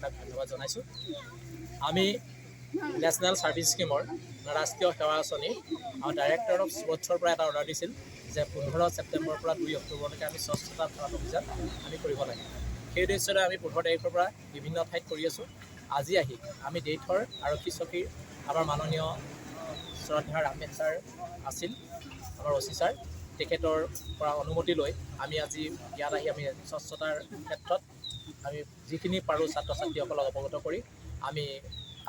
আমি ধন্যবাদ জনাইছোঁ। আমি নেশ্যনেল ছাৰ্ভিচ স্কীমৰ, ৰাষ্ট্ৰীয় সেৱা আঁচনি, আমাৰ ডাইৰেক্টৰ অফ স্পৰ্টছৰ পৰা এটা অৰ্ডাৰ দিছিল যে 15 ছেপ্টেম্বৰৰ পৰা 2 অক্টোবৰলৈকে আমি স্বচ্ছতা ভাৰত অভিযান আমি কৰিব লাগে। সেই উদ্দেশ্যৰে আমি 15 তাৰিখৰ পৰা বিভিন্ন ঠাইত কৰি আছোঁ। আজি আহি আমি দেইথৰ আৰক্ষী চকীৰ আমাৰ মাননীয় শ্ৰদ্ধাৰ আহমেদ ছাৰ আছিল আমাৰ অ' চি ছাৰ, তেখেতৰ পৰা অনুমতি লৈ আমি আজি ইয়াত আহি আমি স্বচ্ছতাৰ ক্ষেত্ৰত আমি যিখিনি পাৰোঁ ছাত্ৰ ছাত্ৰীসকলক অৱগত কৰি আমি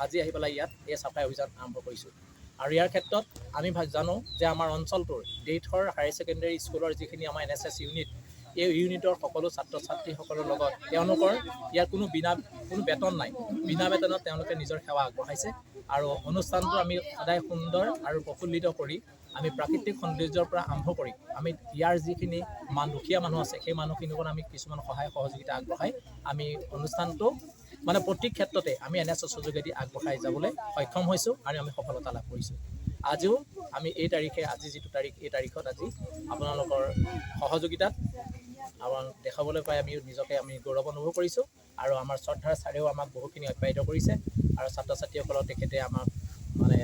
আজি আহি পেলাই ইয়াত এই চাফাই অভিযান আৰম্ভ কৰিছোঁ। আৰু ইয়াৰ ক্ষেত্ৰত আমি জানো যে আমাৰ অঞ্চলটোৰ দেইথৰ হায়াৰ ছেকেণ্ডেৰী স্কুলৰ যিখিনি আমাৰ এনএছএছ ইউনিট, এই ইউনিটৰ সকলো ছাত্ৰ ছাত্ৰীসকলৰ লগত তেওঁলোকৰ ইয়াত কোনো বেতন নাই, বিনা বেতনত তেওঁলোকে নিজৰ সেৱা আগবঢ়াইছে। আৰু অনুষ্ঠানটো আমি সদায় সুন্দৰ আৰু প্ৰফুল্লিত কৰি আমি প্ৰাকৃতিক সৌন্দৰ্যৰ পৰা আৰম্ভ কৰি আমি ইয়াৰ যিখিনি দুখীয়া মানুহ আছে, সেই মানুহখিনিকো আমি কিছুমান সহায় সহযোগিতা আগবঢ়াই আমি অনুষ্ঠানটো মানে প্ৰতি ক্ষেত্ৰতে আমি এনএছএছৰ যোগেদি আগবঢ়াই যাবলৈ সক্ষম হৈছোঁ আৰু আমি সফলতা লাভ কৰিছোঁ। আজিও আমি এই তাৰিখে, আজি যিটো তাৰিখ, এই তাৰিখত আজি আপোনালোকৰ সহযোগিতাত আমাৰ দেখাবলৈ পাই আমি নিজকে আমি গৌৰৱ অনুভৱ কৰিছোঁ। আৰু আমাৰ শ্ৰদ্ধাৰ ছাৰেও আমাক বহুখিনি আপ্যায়িত কৰিছে আৰু ছাত্ৰ ছাত্ৰীসকলক তেখেতে আমাক মানে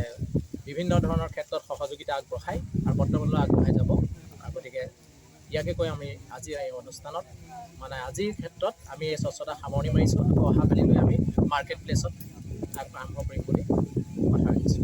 বিভিন্ন ধৰণৰ ক্ষেত্ৰত সহযোগিতা আগবঢ়াই আৰু বৰ্তমানলৈ আগবঢ়াই যাব। আৰু গতিকে ইয়াকে কৈ আমি আজি এই অনুষ্ঠানত, মানে আজিৰ ক্ষেত্ৰত আমি এই স্বচ্ছতা সামৰণি মাৰিছোঁ। আকৌ অহাকালিলৈ আমি মাৰ্কেট প্লেচত আৰম্ভ কৰিম বুলি কথা ৰাখিছোঁ।